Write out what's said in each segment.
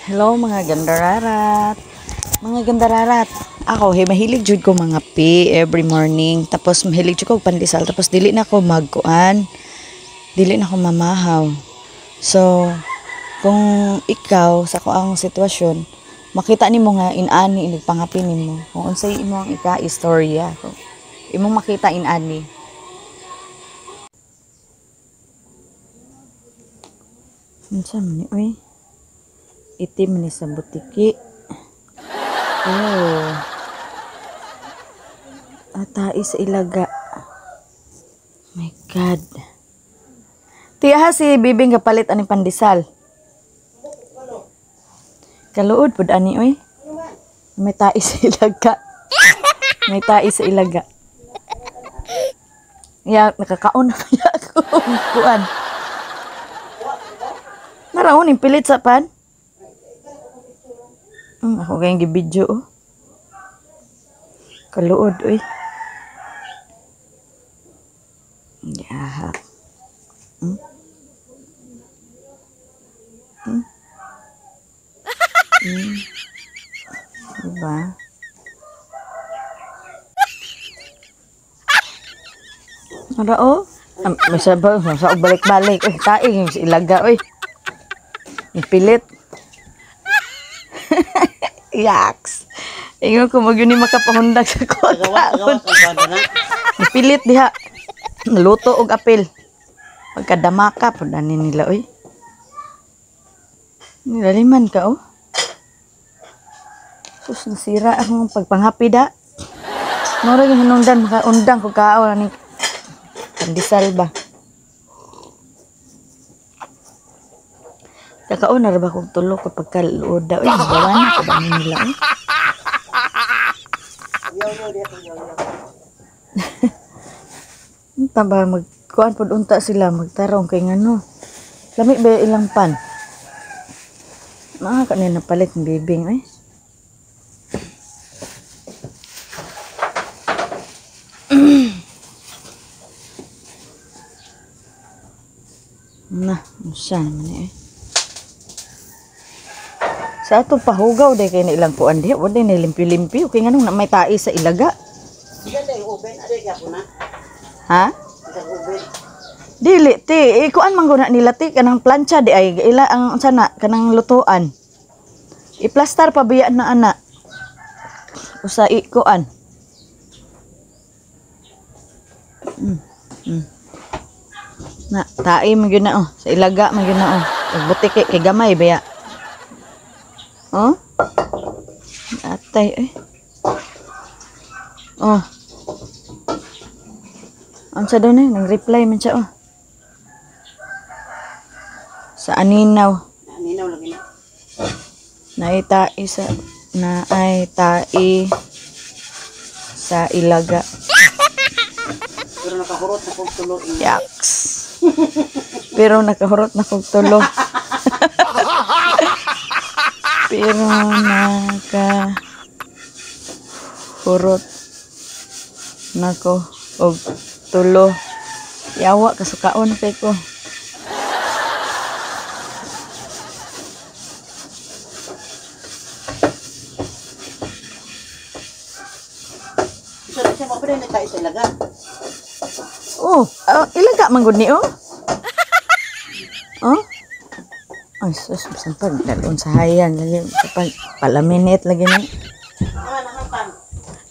Hello mga gandararat. Mga gandararat. Ako, hey, mahilig jud ko mga pi every morning. Tapos mahilig jud ko og pandesal. Tapos dili na ko magkuan. Dili na ko mamahaw. So, kung ikaw sa kuang sitwasyon, makita nimo nga inani inig pangapi nimo. Kung unsay imong ika-istorya, kung imong makita inani. Unsa man ni oy? Itim ni sa butiki. Oh. Atai sa ilaga. My God. Tiyaha si Bibing kapalit aning pandesal. Kaluod pud ani oy. May tai sa ilaga. May tai sa ilaga. Ya, nakakaon na kaya ako. Kuan. Naraon yung pilit sa pan. Ako kayong gibidyo, oh. Kaluod, oy. Yahak. Hmm? Hmm. Diba? Ara, oh. May sabaw, sa balik-balik. Uy, taing, yung ilaga, oy. Yung pilit. Yaks. Ingon ko mag yun makapahundag sa kotkaon. Pilit diha. Luto og apel. Pagkadamaka pud ani nila oy. Nilaliman ka oh. Sus, nasira akong pagpanghapi da. Mura gyud hinungdan makaundang ko kaon ani pandesal ba. Kakaon na ra ba kog tulo ko pagkaluod da oy, magawa na ko ba nila oy. Unta ba magkuan pod unta sila magtarong kay ngano. Lami ba ilang pan? Mga kanina napalit ng bibing oy. Na, unsa naman ni eh. Sa ato pahugaw day kay na ilang kuan diha, wa day na limpyo-limpyo kay nganong na may tae sa ilaga. Ha? Dili ti, eh, kuan man guna nila ti kanang plancha di ay ila ang unsa na kanang lutuan. I-plastar pa biya na ana. Usa i kuan. Na tae man gyud na oh, sa ilaga man gyud na oh. Ug butiki kay gamay biya. Oh? Atay eh. Oh. Unsa daw ni? Nag-reply man siya oh. Sa aninaw. Aninaw lagi na. Naitae sa naay tae sa ilaga. Pero nakahurot na kog tulo. Yaks. Pero nakahurot na kog tulo. Pero nakahurot nako og tulo. Yawa kasukaon kay ko. So, siya mo pa rin tayo sa ilaga. Oh, ilaga man gud ni oh. Oh? Ay, sus, bisan pag dalon sa hayan, lagi, pag palaminit lagi ni.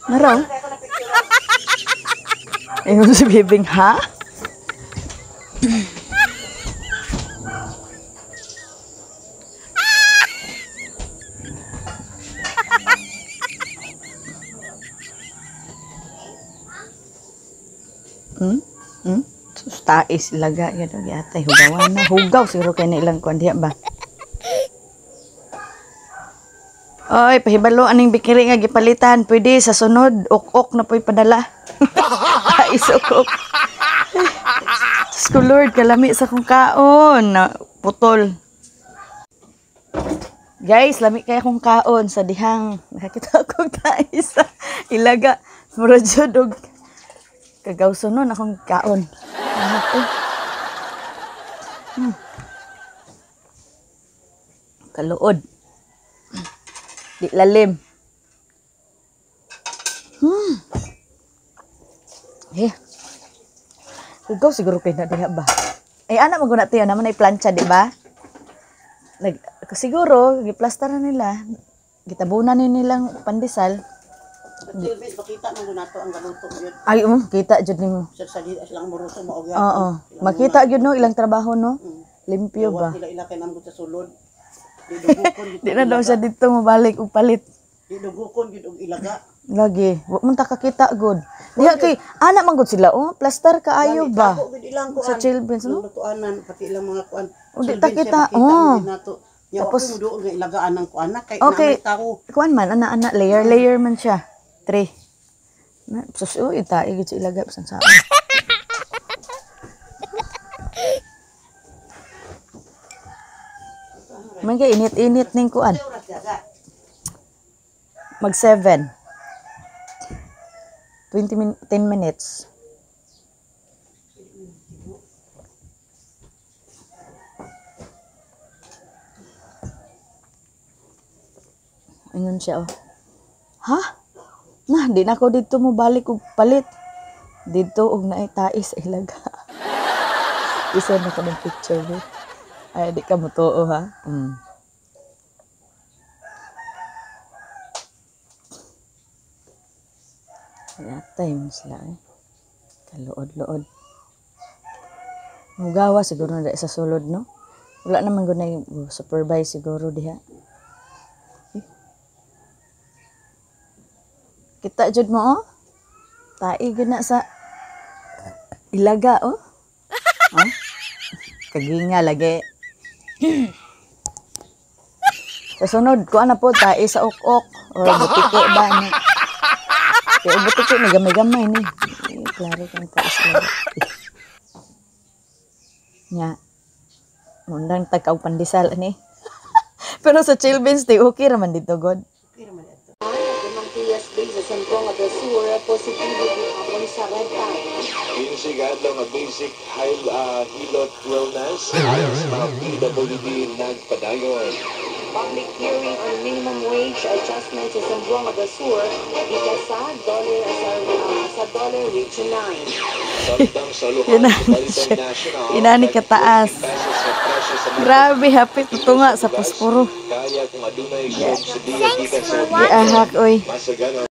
Naraw? Ayun si Bibing, ha? Hmm? Hmm? Sus, tais ilaga yun. Yatay, hugawan na. Hugaw siguro kay na ilang kuan diha ba? Oy, pahibalo aning bikiri nga gipalitan. Pwede sa sunod, ok-ok na po'y padala. Tais ok-ok. Diyos ko Lord, kalami sa kong kaon. Putol. Guys, lami kaya kong kaon sa dihang. Nakakita akong tais sa ilaga. Mura jud og kagawsunon akong kaon. Kaluod. Di lalim. Eh. Ikaw siguro kay na diha ba? Ay, ana man guna tiyo naman ay plancha, di ba? Nag siguro giplastar na nila. Gitabunan ni nilang pandesal. Sa Chilbis, makita man gud nato ang galuto yun. Ay, kita jud nimo. Sa silang muruso mao gyud. Oo. Makita gyud no ilang trabaho, no. Limpyo ba? Ila ila kay namgod sa sulod. Di dugukon gyud. Di na daw siya dito mobalik og palit. Di dugukon gyud og ilaga. Lagi, wa man ta kakita gud. Diha kay ana man gud sila, oh, plastar kaayo ba? Ako gyud ilang kuan. Sa Chilbins, no? Lutuanan pati ilang mga kuan. O, di ta Chilbins, kita, makita oh. man gyud nato. Nya Tapos- ako mo nga ilagaan ng kuan na kay Okay. na may tao. Kuan man, ana ana, layer layer man siya. Three. Na, sus, uy, tae gid sa ilaga bisan sa. Man kay init-init ning kuan. Oras daga. Mag 7. 20 min 10 minutes. Ingon siya, oh. Ha? Na, di na ako dito mo balik og palit. Dito og naay tais sa ilaga. Isa na ko ng picture mo. Ay, di ka motuo ha. Yatay mo sila eh. Kaluod-luod. Mugawa siguro na sa sulod, no? Wala naman gud na supervise siguro diha. Eh. Kita jud mo, oh. Tai gud na sa ilaga, oh. Oh? Kaginga lagi. Sa sunod, kuha na po, tae sa ok-ok. Or butiki ba? Ano? Kaya butiki, may gamay-gamay ni. Eh, klaro kang tae sa ilaga. Eh. Nya. Mundang tagkaw pandesal, ani. Pero sa Chilbins, di okay raman dito, God. Okay ra man ato. Limang PSB sa Zamboanga del Sur, positibo gihapon sa red eye. 15 ka adlaw nga basic hilot wellness ayon sa mga PWD nagpadayon. Public hearing on minimum wage adjustment sa Zamboanga del Sur, ikasa sa DOLE Region 9. Samtang sa Luhan, Inani sa Balitang siya. National, Inani kataas. 20 pesos sa presyo sa mga Grabe, hapit tunga sa bugas. posporo. Kaya kung adunay subsidiya gikan sa Giahak, oy. Masagana.